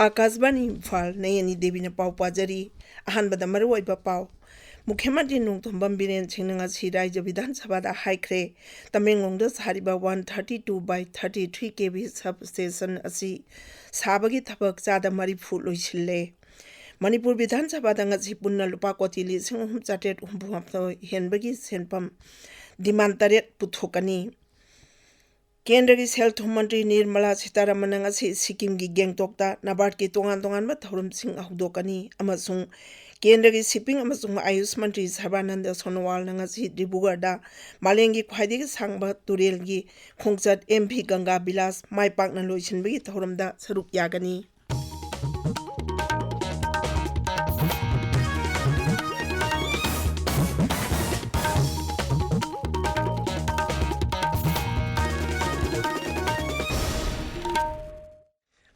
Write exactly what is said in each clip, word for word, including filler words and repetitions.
ꯑꯥꯀꯥꯁꯕꯥꯅꯤ ꯏꯝꯐꯥꯜ, ꯅꯌꯅꯤ ꯗꯦꯕꯤꯅ ꯄꯥꯎ ꯄꯥꯖꯔꯤ꯫ ꯑꯍꯥꯟꯕꯗ ꯃꯔꯨꯑꯣꯏꯕ ꯄꯥꯎ꯫ ꯃꯨꯈ꯭ꯌ ꯃꯟꯇ꯭ꯔꯤ ꯅꯣꯡꯊꯣꯝꯕꯝ ꯕꯤꯔꯦꯟ ꯁꯤꯡꯅ ꯉꯁꯤ ꯔꯥꯖ꯭ꯌ ꯕꯤꯙꯥꯟ ꯁꯚꯥꯗ ꯍꯥꯏꯈ꯭ꯔꯦ, ꯇꯃꯦꯡꯂꯣꯡꯗ ꯁꯥꯔꯤꯕ one thirty two by thirty three K V substation ꯑꯁꯤ ꯁꯥꯕꯒꯤ ꯊꯕꯛ ꯆꯥꯗ ꯃꯔꯤꯐꯨ ꯂꯣꯏꯁꯤꯜꯂꯦ꯫ ꯃꯅꯤꯄꯨꯔ ꯕꯤꯙꯥꯟ ꯁꯚꯥꯗ ꯉꯁꯤ ꯄꯨꯟꯅ ꯂꯨꯄꯥ ꯀꯣꯇꯤ ꯂꯤꯁꯤꯡ ꯑꯍꯨꯝ ꯆꯥꯇ꯭ꯔꯦꯠ ꯍꯨꯝꯐꯨ ꯃꯥꯄꯟ ꯍꯦꯟꯕꯒꯤ ꯁꯦꯟꯐꯝ demand ꯇꯔꯦꯠ ꯄꯨꯊꯣꯛꯀꯅꯤ꯫ ꯀꯦꯟꯗ꯭ꯔꯒꯤ ꯁꯦꯜ ꯊꯨꯝ ꯃꯟꯇ꯭ꯔꯤ ꯅꯤꯔꯃꯂꯥ ꯁꯤꯇꯥꯔꯥꯃꯟꯅ ꯉꯁꯤ ꯁꯤꯛꯀꯤꯝꯒꯤ ꯒꯦꯡꯇꯣꯛꯇ ꯅꯕꯥꯔꯠꯀꯤ ꯇꯣꯉꯥꯟ ꯇꯣꯉꯥꯟꯕ ꯊꯧꯔꯝꯁꯤꯡ ꯍꯧꯗꯣꯛꯀꯅꯤ ꯑꯃꯁꯨꯡ ꯀꯦꯟꯗ꯭ꯔꯒꯤ ꯁꯤꯞꯄꯤꯡ ꯑꯃꯁꯨꯡ ꯑꯥꯌꯨꯁ ꯃꯟꯇ꯭ꯔꯤ ꯁꯔꯕꯥꯅꯟꯗ ꯁꯣꯅꯣꯋꯥꯜꯅ ꯉꯁꯤ ꯗꯤꯕ꯭ꯔꯨꯒꯔꯗ ꯃꯥꯂꯦꯝꯒꯤ ꯈ꯭ꯋꯥꯏꯗꯒꯤ ꯁꯥꯡꯕ ꯇꯨꯔꯦꯜꯒꯤ ꯈꯣꯡꯆꯠ ꯑꯦꯝ ꯚꯤ ꯒꯪꯒꯥ ꯕꯤꯂꯥꯁ ꯃꯥꯏ ꯄꯥꯛꯅ ꯂꯣꯏꯁꯤꯟꯕꯒꯤ ꯊꯧꯔꯝꯗ ꯁꯔꯨꯛ ꯌꯥꯒꯅꯤ꯫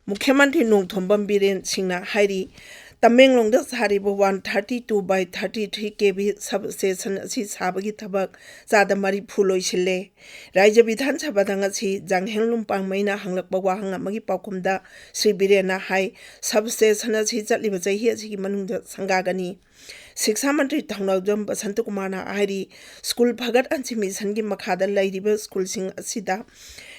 ꯃꯨꯈ꯭ꯌ ꯃꯟꯇ꯭ꯔꯤ ꯅꯣꯡꯊꯣꯝꯕꯝ ꯕꯤꯔꯦꯟ ꯁꯤꯡꯅ ꯍꯥꯏꯔꯤ, ꯇꯃꯦꯡꯂꯣꯡꯗ ꯁꯥꯔꯤꯕ one thirty two by thirty three K V substation ꯑꯁꯤ ꯁꯥꯕꯒꯤ ꯊꯕꯛ ꯆꯥꯗ ꯃꯔꯤꯐꯨ ꯂꯣꯏꯁꯤꯜꯂꯦ꯫ ꯔꯥꯖ꯭ꯌ ꯕꯤꯙꯥꯟ ꯁꯚꯥꯗ ꯉꯁꯤ ꯖꯥꯡꯍꯦꯡ ꯂꯨꯝꯄꯥꯡꯃꯩꯅ ꯍꯪꯂꯛꯄ ꯋꯥꯍꯪ ꯑꯃꯒꯤ ꯄꯥꯎꯈꯨꯝꯗ ꯁ꯭ꯔꯤ ꯕꯤꯔꯦꯟꯅ ꯍꯥꯏ, substation ꯑꯁꯤ ꯆꯠꯂꯤꯕ ꯆꯍꯤ ꯑꯁꯤꯒꯤ ꯃꯅꯨꯡꯗ ꯁꯪꯒꯥꯒꯅꯤ꯫ ꯁꯤꯛꯁꯥ ꯃꯟꯇ꯭ꯔꯤ ꯊꯧꯅꯥꯎꯖꯝ ꯕꯁꯟꯇꯀꯨꯃꯥꯔꯅ ꯍꯥꯏꯔꯤ, ꯁ꯭ꯀꯨꯜ ꯐꯒꯠ ꯍꯟꯁꯤ ꯃꯤꯁꯟꯒꯤ ꯃꯈꯥꯗ ꯂꯩꯔꯤꯕ ꯁ꯭ꯀꯨꯜꯁꯤꯡ ꯑꯁꯤꯗ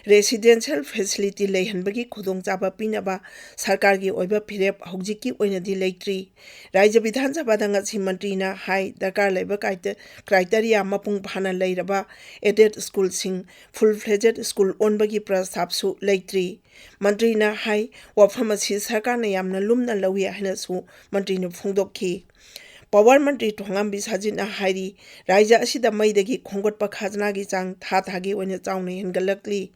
residential facility ꯂꯩꯍꯟꯕꯒꯤ ꯈꯨꯗꯣꯡꯆꯥꯕ ꯄꯤꯅꯕ ꯁꯔꯀꯥꯔꯒꯤ ꯑꯣꯏꯕ ꯐꯤꯔꯦꯞ ꯍꯧꯖꯤꯛꯀꯤ ꯑꯣꯏꯅꯗꯤ ꯂꯩꯇ꯭ꯔꯤ꯫ ꯔꯥꯖ꯭ꯌ ꯕꯤꯙꯥꯟ ꯁꯚꯥꯗ ꯉꯁꯤ ꯃꯟꯇ꯭ꯔꯤꯅ ꯍꯥꯏ, ꯗꯔꯀꯥꯔ ꯂꯩꯕ ꯀ꯭ꯔꯥꯏꯇ-, criteria ꯃꯄꯨꯡ ꯐꯥꯅ ꯂꯩꯔꯕ aided ꯁ꯭ꯀꯨꯜꯁꯤꯡ, full fledged ꯁ꯭ꯀꯨꯜ ꯑꯣꯟꯕꯒꯤ ꯄ꯭ꯔꯁꯇꯥꯕꯁꯨ ꯂꯩꯇ꯭ꯔꯤ꯫ ꯃꯟꯇ꯭ꯔꯤꯅ ꯍꯥꯏ, ꯋꯥꯐꯝ ꯑꯁꯤ ꯁꯔꯀꯥꯔꯅ ꯌꯥꯝꯅ ꯂꯨꯝꯅ ꯂꯧꯏ ꯍꯥꯏꯅꯁꯨ ꯃꯟꯇ꯭ꯔꯤꯅ ꯐꯣꯡꯗꯣꯛꯈꯤ꯫ Power ꯃꯟꯇ꯭ꯔꯤ ꯊꯣꯉꯥꯝ ꯕꯤꯁꯥꯖꯤꯠꯅ ꯍꯥꯏꯔꯤ, ꯔꯥꯖ꯭ꯌ ꯑꯁꯤꯗ ꯃꯩꯗꯒꯤ ꯈꯣꯝꯒꯠꯄ ꯈꯥꯖꯅꯥꯒꯤ ꯆꯥꯡ ꯊꯥ ꯊꯥꯒꯤ ꯑꯣꯏꯅ ꯆꯥꯎꯅ ꯍꯦꯟꯒꯠꯂꯛꯂꯤ꯫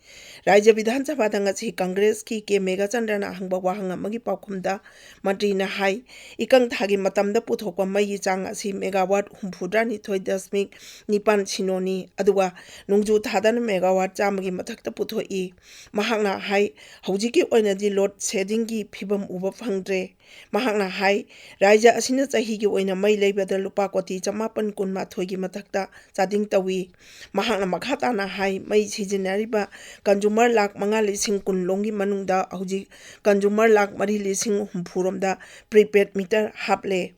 ꯔꯥꯖ꯭ꯌ ꯕꯤꯙꯥꯟ ꯁꯚꯥꯗ ꯉꯁꯤ ꯀꯪꯒ꯭ꯔꯦꯁꯀꯤ ꯀꯦ ꯃꯦꯘꯆꯟꯗ꯭ꯔꯅ ꯍꯪꯕ ꯋꯥꯍꯪ ꯑꯃꯒꯤ ꯄꯥꯎꯈꯨꯝꯗ ꯃꯟꯇ꯭ꯔꯤꯅ ꯍꯥꯏ, ꯏꯀꯪ ꯊꯥꯒꯤ ꯃꯇꯝꯗ ꯄꯨꯊꯣꯛꯄ ꯃꯩꯒꯤ ꯆꯥꯡ ꯑꯁꯤ megawatt ꯍꯨꯝꯐꯨꯇꯔꯥꯅꯤꯊꯣꯏ ꯗꯁꯃꯤꯛ ꯅꯤꯄꯥꯟ ꯁꯤꯅꯣꯅꯤ, ꯑꯗꯨꯒ ꯅꯣꯡꯖꯨ ꯊꯥꯗꯅ megawatt ꯆꯥꯝꯃꯒꯤ ꯃꯊꯛꯇ ꯄꯨꯊꯣꯛꯏ꯫ ꯃꯍꯥꯛꯅ ꯍꯥꯏ, ꯍꯧꯖꯤꯛꯀꯤ ꯑꯣꯏꯅꯗꯤ load sheddingꯒꯤ ꯐꯤꯚꯝ ꯎꯕ ꯐꯪꯗ꯭ꯔꯦ꯫ ꯃꯍꯥꯛꯅ ꯍꯥꯏ, ꯔꯥꯖ꯭ꯌ ꯑꯁꯤꯅ ꯆꯍꯤꯒꯤ ꯑꯣꯏꯅ ꯃꯩ ꯂꯩꯕꯗ ꯂꯨꯄꯥ ꯀꯣꯇꯤ ꯆꯃꯥꯄꯟ ꯀꯨꯟꯃꯥꯊꯣꯏꯒꯤ ꯃꯊꯛꯇ ꯆꯥꯗꯤꯡ ꯇꯧꯏ꯫ ꯃꯍꯥꯛꯅ ꯃꯈꯥ ꯇꯥꯅ ꯍꯥꯏ, ꯃꯩ ꯁꯤꯖꯤꯟꯅꯔꯤꯕ consumer ꯂꯥꯈ ꯃꯉꯥ ꯂꯤꯁꯤꯡ ꯀꯨꯟ ꯂꯣꯝꯒꯤ ꯃꯅꯨꯡꯗ ꯍꯧꯖꯤꯛ consumer ꯂꯥꯈ ꯃꯔꯤ ꯂꯤꯁꯤꯡ ꯍꯨꯝꯐꯨ ꯔꯣꯝꯗ prepaid meter ꯍꯥꯞꯂꯦ꯫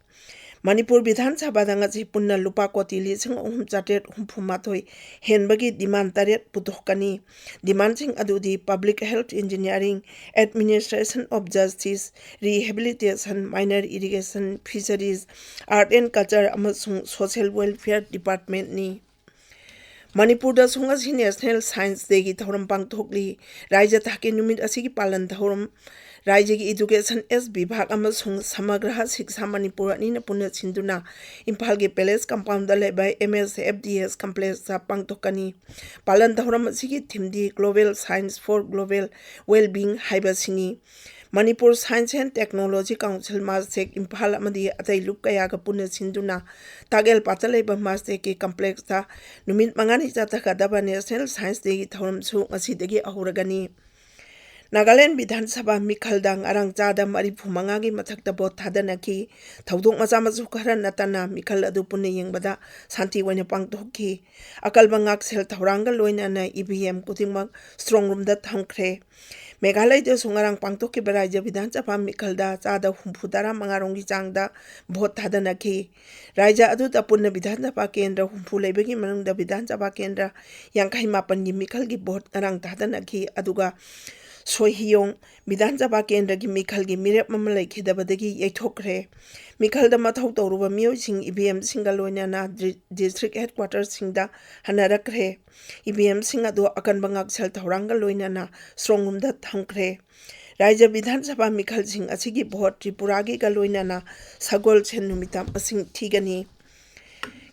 ꯃꯅꯤꯄꯨꯔ ꯕꯤꯙꯥꯟ ꯁꯚꯥꯗ ꯉꯁꯤ ꯄꯨꯟꯅ ꯂꯨꯄꯥ ꯀꯣꯇꯤ ꯂꯤꯁꯤꯡ ꯑꯍꯨꯝ ꯆꯥꯇ꯭ꯔꯦꯠ ꯍꯨꯝꯐꯨ ꯃꯥꯊꯣꯏ ꯍꯦꯟꯕꯒꯤ demand ꯇꯔꯦꯠ ꯄꯨꯊꯣꯛꯀꯅꯤ꯫ Demandꯁꯤꯡ ꯑꯗꯨꯗꯤ Public Health Engineering, Administration of Justice, Rehabilitation, Minor Irrigation, Fisheries, Art and Culture ꯑꯃꯁꯨꯡ Social Welfare Departmentꯅꯤ꯫ ꯃꯅꯤꯄꯨꯔꯗꯁꯨ ꯉꯁꯤ National Science Dayꯒꯤ ꯊꯧꯔꯝ ꯄꯥꯡꯊꯣꯛꯂꯤ꯫ ꯔꯥꯏꯖ꯭ꯌ ꯊꯥꯛꯀꯤ ꯅꯨꯃꯤꯠ ꯑꯁꯤꯒꯤ ꯄꯥꯂꯟ ꯊꯧꯔꯝ ꯔꯥꯏꯖ꯭ꯌꯒꯤ Education S ꯕꯤꯚꯥꯒ ꯑꯃꯁꯨꯡ ꯁꯃꯒ꯭ꯔꯍ ꯁꯤꯛꯁꯥ ꯃꯅꯤꯄꯨꯔ ꯑꯅꯤꯅ ꯄꯨꯟꯅ ꯁꯤꯟꯗꯨꯅ ꯏꯝꯐꯥꯜꯒꯤ Palace Compoundꯗ ꯂꯩꯕ M S F D S Complexꯇ ꯄꯥꯡꯊꯣꯛꯀꯅꯤ꯫ ꯄꯥꯂꯟ ꯊꯧꯔꯝ ꯑꯁꯤꯒꯤ themeꯗꯤ Global Science for Global Wellbeing ꯍꯥꯏꯕꯁꯤꯅꯤ꯫ Manipur Science and Technology Council, MASTEC Imphal ꯑꯃꯗꯤ ꯑꯇꯩ ꯂꯨꯞ ꯀꯌꯥꯒ ꯄꯨꯟꯅ ꯁꯤꯟꯗꯨꯅ ꯇꯥꯒꯦꯜꯄꯥꯠꯇ ꯂꯩꯕ MASTECꯀꯤ complexꯇ ꯅꯨꯃꯤꯠ ꯃꯉꯥꯅꯤ ꯆꯠꯊꯒꯗꯕ National Science Dayꯒꯤ ꯊꯧꯔꯝꯁꯨ ꯉꯁꯤꯗꯒꯤ ꯍꯧꯔꯒꯅꯤ꯫ ꯅꯥꯒꯥꯂꯦꯟ ꯕꯤꯙꯥꯟ ꯁꯚꯥ ꯃꯤꯈꯜꯗ ꯉꯔꯥꯡ ꯆꯥꯗ ꯃꯔꯤꯐꯨ ꯃꯉꯥꯒꯤ ꯃꯊꯛꯇ ꯚꯣꯠ ꯊꯥꯗꯅꯈꯤ꯫ ꯊꯧꯗꯣꯛ ꯃꯆꯥ ꯃꯁꯨ ꯈꯔ ꯅꯠꯇꯅ ꯃꯤꯈꯜ ꯑꯗꯨ ꯄꯨꯟꯅ ꯌꯦꯡꯕꯗ ꯁꯥꯟꯇꯤ ꯑꯣꯏꯅ ꯄꯥꯡꯊꯣꯛꯈꯤ꯫ ꯑꯀꯜꯕ ꯉꯥꯛꯁꯦꯜ ꯊꯧꯔꯥꯡꯒ ꯂꯣꯏꯅꯅ E V M ꯈꯨꯗꯤꯡꯃꯛ strong roomꯗ ꯊꯝꯈ꯭ꯔꯦ꯫ ꯃꯦꯘꯥꯂꯌꯗꯁꯨ ꯉꯔꯥꯡ ꯄꯥꯡꯊꯣꯛꯈꯤꯕ ꯔꯥꯖ꯭ꯌ ꯕꯤꯙꯥꯟ ꯁꯚꯥ ꯃꯤꯈꯜꯗ ꯆꯥꯗ ꯍꯨꯝꯐꯨ ꯇꯔꯥ ꯃꯉꯥ ꯔꯣꯝꯒꯤ ꯆꯥꯡꯗ ꯚꯣꯠ ꯊꯥꯗꯅꯈꯤ꯫ ꯔꯥꯖ꯭ꯌ ꯑꯗꯨꯗ ꯄꯨꯟꯅ ꯕꯤꯙꯥꯟ ꯁꯚꯥ ꯀꯦꯟꯗ꯭ꯔ ꯍꯨꯝꯐꯨ ꯂꯩꯕꯒꯤ ꯃꯅꯨꯡꯗ ꯕꯤꯙꯥꯟ ꯁꯚꯥ ꯀꯦꯟꯗ꯭ꯔ ꯌꯥꯡꯈꯩ ꯃꯥꯄꯟꯒꯤ ꯃꯤꯈꯜꯒꯤ ꯚꯣꯠ ꯉꯔꯥꯡ ꯊꯥꯗꯅꯈꯤ꯫ ꯑꯗꯨꯒ ꯁꯣꯏꯍꯤꯌꯣꯡ ꯕꯤꯙꯥꯟ ꯁꯚꯥ ꯀꯦꯟꯗ꯭ꯔꯒꯤ ꯃꯤꯈꯜꯒꯤ ꯃꯤꯔꯦꯞ ꯑꯃ ꯂꯩꯈꯤꯗꯕꯗꯒꯤ ꯌꯩꯊꯣꯛꯈ꯭ꯔꯦ꯫ ꯃꯤꯈꯜꯗ ꯃꯊꯧ ꯇꯧꯔꯨꯕ ꯃꯤꯑꯣꯏꯁꯤꯡ E V Mꯁꯤꯡꯒ ꯂꯣꯏꯅꯅ ꯗ꯭ꯔꯤ-, district headquarterꯁꯤꯡꯗ ꯍꯟꯅꯔꯛꯈ꯭ꯔꯦ꯫ E V Mꯁꯤꯡ ꯑꯗꯨ ꯑꯀꯟꯕ ꯉꯥꯛꯁꯦꯜ ꯊꯧꯔꯥꯡꯒ ꯂꯣꯏꯅꯅ strong roomꯗ ꯊꯝꯈ꯭ꯔꯦ꯫ ꯔꯥꯖ꯭ꯌ ꯕꯤꯙꯥꯟ ꯁꯚꯥ ꯃꯤꯈꯜꯁꯤꯡ ꯑꯁꯤꯒꯤ ꯚꯣꯠ ꯇ꯭ꯔꯤꯄꯨꯔꯥꯒꯤꯒ ꯂꯣꯏꯅꯅ ꯁꯒꯣꯜꯁꯦꯟ ꯅꯨꯃꯤꯠꯇ ꯃꯁꯤꯡ ꯊꯤꯒꯅꯤ꯫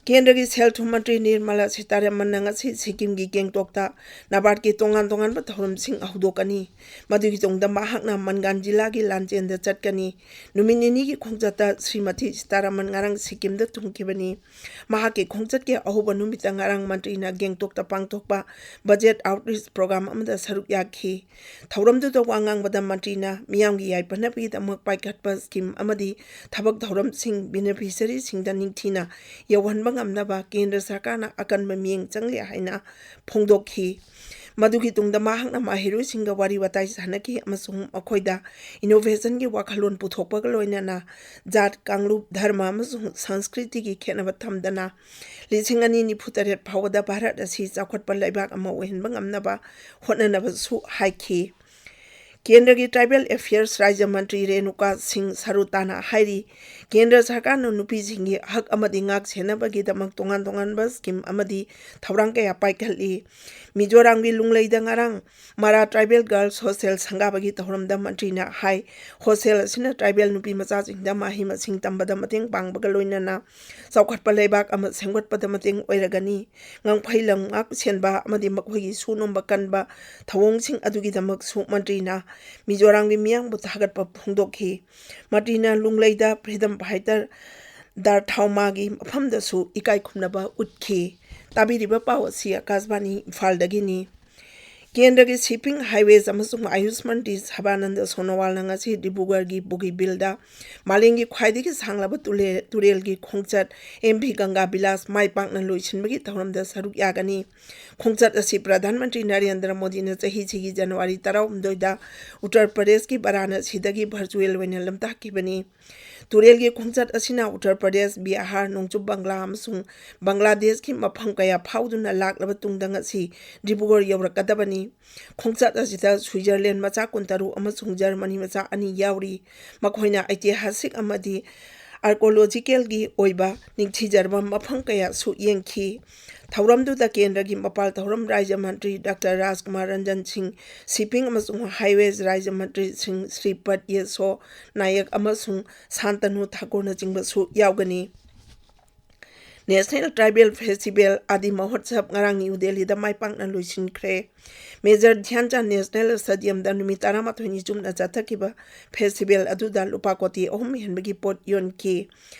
ꯀꯦꯟꯗ꯭ꯔꯒꯤ ꯁꯦꯜ ꯊꯨꯝ ꯃꯟꯇ꯭ꯔꯤ ꯅꯤꯔꯃꯂꯥ ꯁꯤꯇꯥꯔꯥꯃꯟꯅ ꯉꯁꯤ ꯁꯤꯛꯀꯤꯝꯒꯤ ꯒꯦꯡꯇꯣꯛꯇ ꯅꯕꯥꯔꯗꯀꯤ ꯇꯣꯉꯥꯟ ꯇꯣꯉꯥꯟꯕ ꯊꯧꯔꯝꯁꯤꯡ ꯍꯧꯗꯣꯛꯀꯅꯤ꯫ ꯃꯗꯨꯒꯤ ꯇꯨꯡꯗ ꯃꯍꯥꯛꯅ ꯃꯟꯒꯥꯟ ꯖꯤꯂꯥꯒꯤ ꯂꯥꯟꯆꯦꯟꯗ ꯆꯠꯀꯅꯤ꯫ ꯅꯨꯃꯤꯠ ꯅꯤꯅꯤꯒꯤ ꯈꯣꯡꯆꯠꯇ ꯁ꯭ꯔꯤꯃꯇꯤ ꯁꯤꯇꯥꯔꯥꯃꯟ ꯉꯔꯥꯡ ꯁꯤꯛꯀꯤꯝꯗ ꯊꯨꯡꯈꯤꯕꯅꯤ꯫ ꯃꯍꯥꯛꯀꯤ ꯈꯣꯡꯆꯠꯀꯤ ꯑꯍꯧꯕ ꯅꯨꯃꯤꯠꯇ ꯉꯔꯥꯡ ꯃꯟꯇ꯭ꯔꯤꯅ ꯒꯦꯡꯇꯣꯛꯇ ꯄꯥꯡꯊꯣꯛꯄ ꯕꯖꯦꯠ ꯑꯥꯎꯠꯔꯤꯆ ꯄ꯭ꯔꯣꯒ꯭ꯔꯥꯝ ꯑꯃꯗ ꯁꯔꯨꯛ ꯌꯥꯈꯤ꯫ ꯊꯧꯔꯝꯗꯨꯗ ꯋꯥ ꯉꯥꯡꯕꯗ ꯃꯟꯇ꯭ꯔꯤꯅ ꯃꯤꯌꯥꯝꯒꯤ ꯌꯥꯏꯐꯅꯕꯒꯤꯗꯃꯛ ꯄꯥꯏꯈꯠꯄ ꯁ꯭ꯀꯤꯝ ꯑꯃꯗꯤ ꯊꯕꯛ ꯊꯧꯔꯝꯁꯤꯡ ꯕꯤꯅꯤꯐꯤꯁꯔꯤꯁꯤꯡꯗ ꯅꯤꯡꯊꯤꯅ ꯌꯧꯍꯟꯕ ꯉꯝꯅꯕ ꯀꯦꯟꯗ꯭ꯔ ꯁꯔꯀꯥꯔꯅ ꯑꯀꯟꯕ ꯃꯤꯠꯌꯦꯡ ꯆꯪꯂꯤ ꯍꯥꯏꯅ ꯐꯣꯡꯗꯣꯛꯈꯤ꯫ ꯃꯗꯨꯒꯤ ꯇꯨꯡꯗ ꯃꯍꯥꯛꯅ ꯃꯍꯩꯔꯣꯏꯁꯤꯡꯒ ꯋꯥꯔꯤ ꯋꯥꯇꯥꯏ ꯁꯥꯟꯅꯈꯤ ꯑꯃꯁꯨꯡ ꯃꯈꯣꯏꯗ ꯏꯅꯣꯚꯦꯁꯟꯒꯤ ꯋꯥꯈꯜꯂꯣꯟ ꯄꯨꯊꯣꯛꯄꯒ ꯂꯣꯏꯅꯅ ꯖꯥꯠ, ꯀꯥꯡꯂꯨꯞ, ꯙꯔꯃ ꯑꯃꯁꯨꯡ ꯁꯪꯁꯀ꯭ꯔꯤꯇꯤꯒꯤ ꯈꯦꯠꯅꯕ ꯊꯝꯗꯅ ꯂꯤꯁꯤꯡ ꯑꯅꯤ ꯅꯤꯐꯨ ꯇꯔꯦꯠ ꯐꯥꯎꯕꯗ ꯚꯥꯔꯠ ꯑꯁꯤ ꯆꯥꯎꯈꯠꯄ ꯂꯩꯕꯥꯛ ꯑꯃ ꯑꯣꯏꯍꯟꯕ ꯉꯝꯅꯕ ꯍꯣꯠꯅꯅꯕꯁꯨ ꯍꯥꯏꯈꯤ꯫ ꯀꯦꯟꯗ꯭ꯔꯒꯤ ꯇ꯭ꯔꯥꯏꯕꯦꯜ ꯑꯦꯐꯤꯌꯔꯁ ꯔꯥꯖ꯭ꯌ ꯃꯟꯇ꯭ꯔꯤ ꯔꯦꯅꯨꯀꯥ ꯁꯤꯡ ꯁꯔꯨꯇꯥꯅ ꯍꯥꯏꯔꯤ, ꯀꯦꯟꯗ꯭ꯔ ꯁꯔꯀꯥꯔꯅ ꯅꯨꯄꯤꯁꯤꯡꯒꯤ ꯍꯛ ꯑꯃꯗꯤ ꯉꯥꯛ ꯁꯦꯟꯅꯕꯒꯤꯗꯃꯛ ꯇꯣꯉꯥꯟ ꯇꯣꯉꯥꯟꯕ ꯁ꯭ꯀꯤꯝ ꯑꯃꯗꯤ ꯊꯧꯔꯥꯡ ꯀꯌꯥ ꯄꯥꯏꯈꯠꯂꯤ꯫ ꯃꯤꯖꯣꯔꯥꯝꯒꯤ ꯂꯨꯡꯂꯩꯗ ꯉꯔꯥꯡ ꯃꯔꯥ ꯇ꯭ꯔꯥꯏꯕꯦꯜ ꯒꯔꯜꯁ ꯍꯣꯁꯇꯦꯜ ꯁꯪꯒꯥꯕꯒꯤ ꯊꯧꯔꯝꯗ ꯃꯟꯇ꯭ꯔꯤꯅ ꯍꯥꯏ, ꯍꯣꯁꯇꯦꯜ ꯑꯁꯤꯅ ꯇ꯭ꯔꯥꯏꯕꯦꯜ ꯅꯨꯄꯤ ꯃꯆꯥꯁꯤꯡꯗ ꯃꯍꯩ ꯃꯁꯤꯡ ꯇꯝꯕꯗ ꯃꯇꯦꯡ ꯄꯥꯡꯕꯒ ꯂꯣꯏꯅꯅ ꯆꯥꯎꯈꯠꯄ ꯂꯩꯕꯥꯛ ꯑꯃ ꯁꯦꯝꯒꯠꯄꯗ ꯃꯇꯦꯡ ꯑꯣꯏꯔꯒꯅꯤ꯫ ꯉꯥꯡꯐꯩ ꯂꯝ ꯉꯥꯛ ꯁꯦꯟꯕ ꯑꯃꯗꯤ ꯃꯈꯣꯏꯒꯤ ꯁꯨ ꯅꯣꯝꯕ ꯀꯟꯕ ꯊꯧꯑꯣꯡꯁꯤꯡ ꯑꯗꯨꯒꯤꯗꯃꯛꯁꯨ ꯃꯟꯇ꯭ꯔꯤꯅ ꯃꯤꯖꯣꯔꯥꯝꯒꯤ ꯃꯤꯌꯥꯝꯕꯨ ꯊꯥꯒꯠꯄ ꯐꯣꯡꯗꯣꯛꯈꯤ꯫ ꯃꯟꯇ꯭ꯔꯤꯅ ꯂꯨꯡꯂꯩꯗ ꯐ꯭ꯔꯤꯗꯝ ꯐꯥꯏꯇꯔ ꯗꯥꯔ ꯊꯥꯎꯃꯥꯒꯤ ꯃꯐꯝꯗꯁꯨ ꯏꯀꯥꯏ ꯈꯨꯝꯅꯕ ꯎꯠꯈꯤ꯫ ꯇꯥꯕꯤꯔꯤꯕ ꯄꯥꯎ ꯑꯁꯤ ꯑꯀꯥꯁꯕꯥꯅꯤ ꯏꯝꯐꯥꯜꯗꯒꯤꯅꯤ꯫ ꯀꯦꯟꯗ꯭ꯔꯒꯤ ꯁꯤꯞꯄꯤꯡ, ꯍꯥꯏꯋꯦꯖ ꯑꯃꯁꯨꯡ ꯑꯥꯌꯨꯁꯃꯥꯟ ꯇꯤ ꯁꯕꯥꯅꯟꯗ ꯁꯣꯅꯣꯋꯥꯜꯅ ꯉꯁꯤ ꯗꯤꯕ꯭ꯔꯨꯒꯔꯒꯤ ꯕꯣꯒꯤꯕꯤꯜꯗ ꯃꯥꯂꯦꯝꯒꯤ ꯈ꯭ꯋꯥꯏꯗꯒꯤ ꯁꯥꯡꯂꯕ ꯇꯨꯂꯦ-, ꯇꯨꯔꯦꯜꯒꯤ ꯈꯣꯡꯆꯠ ꯑꯦꯝ ꯚꯤ ꯒꯪꯒꯥ ꯕꯤꯂꯥꯁ ꯃꯥꯏ ꯄꯥꯛꯅ ꯂꯣꯏꯁꯤꯟꯕꯒꯤ ꯊꯧꯔꯝꯗ ꯁꯔꯨꯛ ꯌꯥꯒꯅꯤ꯫ ꯈꯣꯡꯆꯠ ꯑꯁꯤ ꯄ꯭ꯔꯙꯥꯟ ꯃꯟꯇ꯭ꯔꯤ ꯅꯔꯦꯟꯗ꯭ꯔ ꯃꯣꯗꯤꯅ ꯆꯍꯤꯁꯤꯒꯤ ꯖꯅꯋꯥꯔꯤ ꯇꯔꯥꯍꯨꯝꯗꯣꯏꯗ ꯎꯠꯇꯔ ꯄ꯭ꯔꯗꯦꯁꯀꯤ ꯕꯔꯥꯅꯥꯁꯤꯗꯒꯤ ꯚꯔꯆꯨꯑꯦꯜ ꯑꯣꯏꯅ ꯂꯝꯇꯥꯛꯈꯤꯕꯅꯤ꯫ ꯇꯨꯔꯦꯜꯒꯤ ꯈꯣꯡꯆꯠ ꯑꯁꯤꯅ ꯎꯠꯇꯔ ꯄ꯭ꯔꯗꯦꯁ, ꯕꯤꯍꯥꯔ, ꯅꯣꯡꯆꯨꯞ ꯕꯪꯒ꯭ꯂꯥ ꯑꯃꯁꯨꯡ ꯕꯪꯒ꯭ꯂꯥꯗꯦꯁꯀꯤ ꯃꯐꯝ ꯀꯌꯥ ꯐꯥꯎꯗꯨꯅ ꯂꯥꯛꯂꯕ ꯇꯨꯡꯗ ꯉꯁꯤ ꯗꯤꯕ꯭ꯔꯨꯒꯔ ꯌꯧꯔꯛꯀꯗꯕꯅꯤ꯫ ꯈꯣꯡꯆꯠ ꯑꯁꯤꯗ ꯁ꯭ꯋꯤꯖꯔꯂꯦꯟ ꯃꯆꯥ ꯀꯨꯟꯇꯔꯨꯛ ꯑꯃꯁꯨꯡ ꯖꯔꯃꯅꯤ ꯃꯆꯥ ꯑꯅꯤ ꯌꯥꯎꯔꯤ꯫ ꯃꯈꯣꯏꯅ ꯑꯩꯇꯤꯍꯥꯁꯤꯛ ꯑꯃꯗꯤ ꯑꯥꯔꯀꯣꯂꯣꯖꯤꯀꯦꯜꯒꯤ ꯑꯣꯏꯕ ꯅꯤꯡꯊꯤꯖꯔꯕ ꯃꯐꯝ ꯀꯌꯥꯁꯨ ꯌꯦꯡꯈꯤ꯫ ꯊꯧꯔꯝꯗꯨꯗ ꯀꯦꯟꯗ꯭ꯔꯒꯤ ꯃꯄꯥꯜ ꯊꯧꯔꯝ ꯔꯥꯖ꯭ꯌ ꯃꯟꯇ꯭ꯔꯤ ꯗꯥꯛꯇꯔ ꯔꯥꯖꯀꯨꯃꯥꯔ ꯔꯟꯖꯟ ꯁꯤꯡ, ꯁꯤꯞꯄꯤꯡ ꯑꯃꯁꯨꯡ ꯍꯥꯏꯋꯦꯖ ꯔꯥꯖ꯭ꯌ ꯃꯟꯇ꯭ꯔꯤꯁꯤꯡ ꯁ꯭ꯔꯤꯄꯗ ꯌꯦꯁꯣ ꯅꯥꯌꯛ ꯑꯃꯁꯨꯡ ꯁꯥꯟꯇꯅꯨ ꯊꯥꯀꯨꯔꯅꯆꯤꯡꯕꯁꯨ ꯌꯥꯎꯒꯅꯤ꯫ National Tribal Festival Adi Mahotsav ꯉꯔꯥꯡ ꯅ꯭ꯌꯨ ꯗꯦꯜꯂꯤꯗ ꯃꯥꯏ ꯄꯥꯛꯅ ꯂꯣꯏꯁꯤꯟꯈ꯭ꯔꯦ꯫ ꯃꯦꯖꯔ ꯙ꯭ꯌꯥꯟꯆꯥꯟ ꯅꯦꯁꯅꯦꯜ ꯁ꯭ꯇꯦꯗꯤꯌꯝꯗ ꯅꯨꯃꯤꯠ ꯇꯔꯥꯃꯥꯊꯣꯏꯅꯤ ꯆꯨꯞꯅ ꯆꯠꯊꯈꯤꯕ ꯐꯦꯁꯇꯤꯚꯦꯜ ꯑꯗꯨꯗ ꯂꯨꯄꯥ ꯀꯣꯇꯤ ꯑꯍꯨꯝ ꯍꯦꯟꯕꯒꯤ ꯄꯣꯠ ꯌꯣꯟꯈꯤ꯫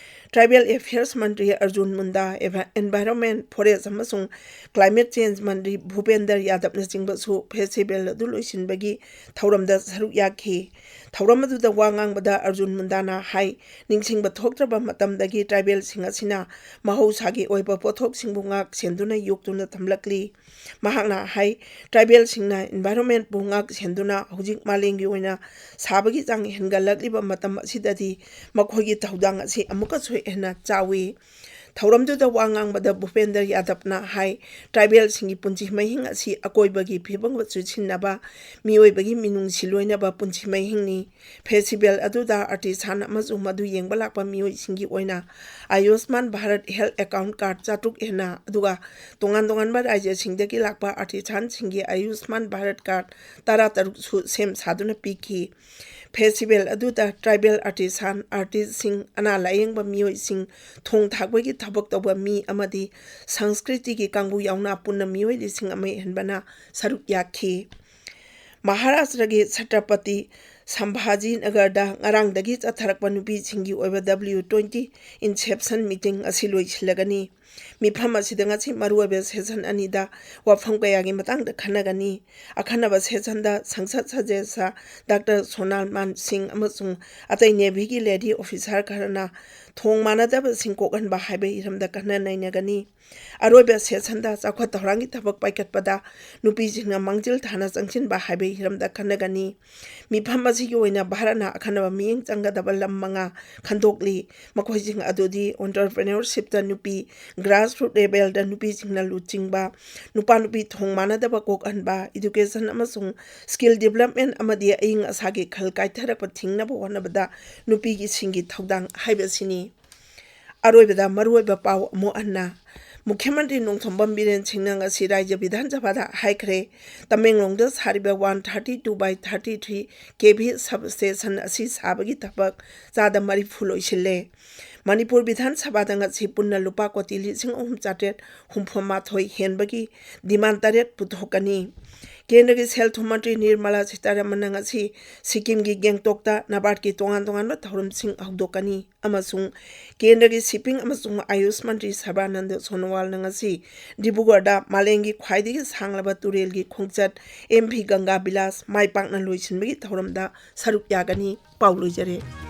ꯇ꯭ꯔꯥꯏꯕꯦꯜ ꯑꯦꯐꯤꯌꯔꯁ ꯃꯟꯇ꯭ꯔꯤ ꯑꯔꯖꯨꯟ ꯃꯨꯟꯗꯥ, ꯑꯦꯟꯚꯥꯏꯔꯣꯟꯃꯦꯟ, ꯐꯣꯔꯦꯁ ꯑꯃꯁꯨꯡ ꯀ꯭ꯂꯥꯏꯃꯦꯠ ꯆꯦꯟꯖ ꯃꯟꯇ꯭ꯔꯤ ꯚꯨꯄꯦꯟꯗꯔ ꯌꯥꯗꯕꯅꯆꯤꯡꯕꯁꯨ ꯐꯦꯁꯇꯤꯚꯦꯜ ꯑꯗꯨ ꯂꯣꯏꯁꯤꯟꯕꯒꯤ ꯊꯧꯔꯝꯗ ꯁꯔꯨꯛ ꯌꯥꯈꯤ꯫ ꯊꯧꯔꯝ ꯑꯗꯨꯗ ꯋꯥ ꯉꯥꯡꯕꯗ ꯑꯔꯖꯨꯟ ꯃꯨꯟꯗꯥꯅ ꯍꯥꯏ, ꯅꯤꯡꯁꯤꯡꯕ ꯊꯣꯛꯇ꯭ꯔꯕ ꯃꯇꯝꯗꯒꯤ ꯇ꯭ꯔꯥꯏꯕꯦꯜꯁꯤꯡ ꯑꯁꯤꯅ ꯃꯍꯧꯁꯥꯒꯤ ꯑꯣꯏꯕ ꯄꯣꯠꯊꯣꯛꯁꯤꯡꯕꯨ ꯉꯥꯛ ꯁꯦꯟꯗꯨꯅ ꯌꯣꯛꯇꯨꯅ ꯊꯝꯂꯛꯂꯤ꯫ ꯃꯍꯥꯛꯅ ꯍꯥꯏ, ꯇ꯭ꯔꯥꯏꯕꯦꯜꯁꯤꯡꯅ ꯏꯟꯚꯥꯏꯔꯣꯟꯃꯦꯟꯕꯨ ꯉꯥꯛ ꯁꯦꯟꯗꯨꯅ ꯍꯧꯖꯤꯛ ꯃꯥꯂꯦꯝꯒꯤ ꯑꯣꯏꯅ ꯁꯥꯕꯒꯤ ꯆꯥꯡ ꯍꯦꯟꯒꯠꯂꯛꯂꯤꯕ ꯃꯇꯝ ꯑꯁꯤꯗꯗꯤ ꯃꯈꯣꯏꯒꯤ ꯊꯧꯗꯥꯡ ꯑꯁꯤ ꯑꯃꯨꯛꯀꯁꯨ ꯍꯦꯟꯅ ꯆꯥꯎꯏ꯫ ꯊꯧꯔꯝꯗꯨꯗ ꯋꯥ ꯉꯥꯡꯕꯗ ꯚꯨꯄꯦꯟꯗꯔ ꯌꯥꯗꯕꯅ ꯍꯥꯏ, ꯇ꯭ꯔꯥꯏꯕꯦꯜꯁꯤꯡꯒꯤ ꯄꯨꯟꯁꯤ ꯃꯍꯤꯡ ꯑꯁꯤ ꯑꯀꯣꯏꯕꯒꯤ ꯐꯤꯕꯝꯒ ꯆꯨꯁꯤꯟꯅꯕ ꯃꯤꯑꯣꯏꯕꯒꯤ ꯃꯤꯅꯨꯡꯁꯤ ꯂꯣꯏꯅꯕ ꯄꯨꯟꯁꯤ ꯃꯍꯤꯡꯅꯤ꯫ ꯐꯦꯁꯇꯤꯚꯦꯜ ꯑꯗꯨꯗ ꯑꯥꯔꯇꯤꯁꯥꯟ ꯑꯃꯁꯨꯡ ꯃꯗꯨ ꯌꯦꯡꯕ ꯂꯥꯛꯄ ꯃꯤꯑꯣꯏꯁꯤꯡꯒꯤ ꯑꯣꯏꯅ ꯑꯌꯨꯁꯃꯥꯟ ꯚꯥꯔꯠ ꯍꯦꯜꯊ ꯑꯦꯀꯥꯎꯟ ꯀꯥꯔꯗ ꯆꯥꯇ꯭ꯔꯨꯛ ꯍꯦꯟꯅ, ꯑꯗꯨꯒ ꯇꯣꯉꯥꯟ ꯇꯣꯉꯥꯟꯕ ꯔꯥꯖ꯭ꯌꯁꯤꯡꯗꯒꯤ ꯂꯥꯛꯄ ꯑꯥꯔꯇꯤꯁꯥꯟꯁꯤꯡꯒꯤ ꯑꯌꯨꯁꯃꯥꯟ ꯚꯥꯔꯠ ꯀꯥꯔꯗ ꯇꯔꯥꯇꯔꯨꯛꯁꯨ ꯁꯦꯝ ꯁꯥꯗꯨꯅ ꯄꯤꯈꯤ꯫ ꯐꯦꯁꯇꯤꯚꯦꯜ ꯑꯗꯨꯗ ꯇ꯭ꯔꯥꯏꯕꯦꯜ ꯑꯥꯔꯇꯤꯁꯥꯟ, ꯑꯥꯔꯇꯤꯁꯁꯤꯡ, ꯑꯅꯥ ꯂꯥꯌꯦꯡꯕ ꯃꯤꯑꯣꯏꯁꯤꯡ, ꯊꯣꯡ ꯊꯥꯛꯄꯒꯤ ꯊꯕꯛ ꯇꯧꯕ ꯃꯤ ꯑꯃꯗꯤ ꯁꯪꯁꯀ꯭ꯔꯤꯇꯤꯒꯤ ꯀꯥꯡꯕꯨ ꯌꯥꯎꯅ ꯄꯨꯟꯅ ꯃꯤꯑꯣꯏ ꯂꯤꯁꯤꯡ ꯑꯃ ꯍꯦꯟꯕꯅ ꯁꯔꯨꯛ ꯌꯥꯈꯤ꯫ ꯃꯍꯥꯔꯥꯁꯇ꯭ꯔꯒꯤ ꯁꯇ꯭ꯔꯄꯇꯤ ꯁꯝꯚꯥꯖꯤꯅꯒꯔꯗ ꯉꯔꯥꯡꯗꯒꯤ ꯆꯠꯊꯔꯛꯄ ꯅꯨꯄꯤꯁꯤꯡꯒꯤ ꯑꯣꯏꯕ ꯗꯕ꯭ꯂꯤꯌꯨ ꯇ꯭ꯋꯦꯟꯇꯤ ꯏꯟꯁꯦꯞꯁꯟ ꯃꯤꯇꯤꯡ ꯑꯁꯤ ꯂꯣꯏꯁꯤꯜꯂꯒꯅꯤ꯫ ꯃꯤꯐꯝ ꯑꯁꯤꯗ ꯉꯁꯤ ꯃꯔꯨꯑꯣꯏꯕ ꯁꯦꯁꯟ ꯑꯅꯤꯗ ꯋꯥꯐꯝ ꯀꯌꯥꯒꯤ ꯃꯇꯥꯡꯗ ꯈꯟꯅꯒꯅꯤ꯫ ꯑꯈꯟꯅꯕ ꯁꯦꯁꯟꯗ ꯁꯪꯁꯠ ꯁꯗꯁ꯭ꯌ ꯗꯥꯛꯇꯔ ꯁꯣꯅꯥꯜ ꯃꯥꯟ ꯁꯤꯡ ꯑꯃꯁꯨꯡ ꯑꯇꯩ ꯅꯦꯚꯤꯒꯤ ꯂꯦꯗꯤ ꯑꯣꯐꯤꯁꯥꯔ ꯈꯔꯅ ꯊꯣꯡ ꯃꯥꯟꯅꯗꯕꯁꯤꯡ ꯀꯣꯛꯍꯟꯕ ꯍꯥꯏꯕ ꯍꯤꯔꯝꯗ ꯈꯟꯅ ꯅꯩꯅꯒꯅꯤ꯫ ꯑꯔꯣꯏꯕ ꯁꯦꯁꯟꯗ ꯆꯥꯎꯈꯠ ꯊꯧꯔꯥꯡꯒꯤ ꯊꯕꯛ ꯄꯥꯏꯈꯠꯄꯗ ꯅꯨꯄꯤꯁꯤꯡꯅ ꯃꯥꯡꯖꯤꯜ ꯊꯥꯅ ꯆꯪꯁꯤꯟꯕ ꯍꯥꯏꯕ ꯍꯤꯔꯝꯗ ꯈꯟꯅꯒꯅꯤ꯫ ꯃꯤꯐꯝ ꯑꯁꯤꯒꯤ ꯑꯣꯏꯅ ꯚꯥꯔꯠꯅ ꯑꯈꯟꯅꯕ ꯃꯤꯠꯌꯦꯡ ꯆꯪꯒꯗꯕ ꯂꯝ ꯃꯉꯥ ꯈꯟꯗꯣꯛꯂꯤ꯫ ꯃꯈꯣꯏꯁꯤꯡ ꯑꯗꯨꯗꯤ entrepreneurshipꯇ ꯅꯨꯄꯤ, grassroot levelꯗ ꯅꯨꯄꯤꯁꯤꯡꯅ ꯂꯨꯆꯤꯡꯕ, ꯅꯨꯄꯥ ꯅꯨꯄꯤ ꯊꯣꯡ ꯃꯥꯟꯅꯗꯕ ꯀꯣꯛꯍꯟꯕ, education ꯑꯃꯁꯨꯡ skill development ꯑꯃꯗꯤ ꯑꯏꯪ ꯑꯁꯥꯒꯤ ꯈꯜ ꯀꯥꯏꯊꯔꯛꯄ ꯊꯤꯡꯅꯕ ꯍꯣꯠꯅꯕꯗ ꯅꯨꯄꯤꯒꯤꯁꯤꯡꯒꯤ ꯊꯧꯗꯥꯡ ꯍꯥꯏꯕꯁꯤꯅꯤ꯫ ꯑꯔꯣꯏꯕꯗ ꯃꯔꯨꯑꯣꯏꯕ ꯄꯥꯎ ꯑꯃꯨꯛ ꯍꯟꯅ꯫ ꯃꯨꯈ꯭ꯌ ꯃꯟꯇ꯭ꯔꯤ ꯅꯣꯡꯊꯣꯝꯕꯝ ꯕꯤꯔꯦꯟ ꯁꯤꯡꯅ ꯉꯁꯤ ꯔꯥꯖ꯭ꯌ ꯕꯤꯙꯥꯟ ꯁꯚꯥꯗ ꯍꯥꯏꯈ꯭ꯔꯦ, ꯇꯃꯦꯡꯂꯣꯡꯗ ꯁꯥꯔꯤꯕ one thirty two by thirty three KV substation ꯑꯁꯤ ꯁꯥꯕꯒꯤ ꯊꯕꯛ ꯆꯥꯗ ꯃꯔꯤꯐꯨ ꯂꯣꯏꯁꯤꯜꯂꯦ꯫ ꯃꯅꯤꯄꯨꯔ ꯕꯤꯙꯥꯟ ꯁꯚꯥꯗ ꯉꯁꯤ ꯄꯨꯟꯅ ꯂꯨꯄꯥ ꯀꯣꯇꯤ ꯂꯤꯁꯤꯡ ꯑꯍꯨꯝ ꯆꯥꯇ꯭ꯔꯦꯠ ꯍꯨꯝꯐꯨ ꯃꯥꯊꯣꯏ ꯍꯦꯟꯕꯒꯤ demand ꯇꯔꯦꯠ ꯄꯨꯊꯣꯛꯀꯅꯤ꯫ ꯀꯦꯟꯗ꯭ꯔꯒꯤ ꯁꯦꯜ ꯊꯨꯝ ꯃꯟꯇ꯭ꯔꯤ ꯅꯤꯔꯃꯂꯥ ꯁꯤꯇꯥꯔꯥꯃꯟꯅ ꯉꯁꯤ ꯁꯤꯛꯀꯤꯝꯒꯤ ꯒꯦꯡꯇꯣꯛꯇ ꯅꯕꯥꯔꯠꯀꯤ ꯇꯣꯉꯥꯟ ꯇꯣꯉꯥꯟꯕ ꯊꯧꯔꯝꯁꯤꯡ ꯍꯧꯗꯣꯛꯀꯅꯤ ꯑꯃꯁꯨꯡ ꯀꯦꯟꯗ꯭ꯔꯒꯤ ꯁꯤꯞꯄꯤꯡ ꯑꯃꯁꯨꯡ ꯑꯥꯌꯨꯁ ꯃꯟꯇ꯭ꯔꯤ ꯁꯔꯕꯥꯅꯟꯗ ꯁꯣꯅꯣꯋꯥꯜꯅ ꯉꯁꯤ ꯗꯤꯕ꯭ꯔꯨꯒꯔꯗ ꯃꯥꯂꯦꯝꯒꯤ ꯈ꯭ꯋꯥꯏꯗꯒꯤ ꯁꯥꯡꯂꯕ ꯇꯨꯔꯦꯜꯒꯤ ꯈꯣꯡꯆꯠ ꯑꯦꯝ ꯚꯤ ꯒꯪꯒꯥ ꯕꯤꯂꯥꯁ ꯃꯥꯏ ꯄꯥꯛꯅ ꯂꯣꯏꯁꯤꯟꯕꯒꯤ ꯊꯧꯔꯝꯗ ꯁꯔꯨꯛ ꯌꯥꯒꯅꯤ꯫ ꯄꯥꯎ ꯂꯣꯏꯖꯔꯦ꯫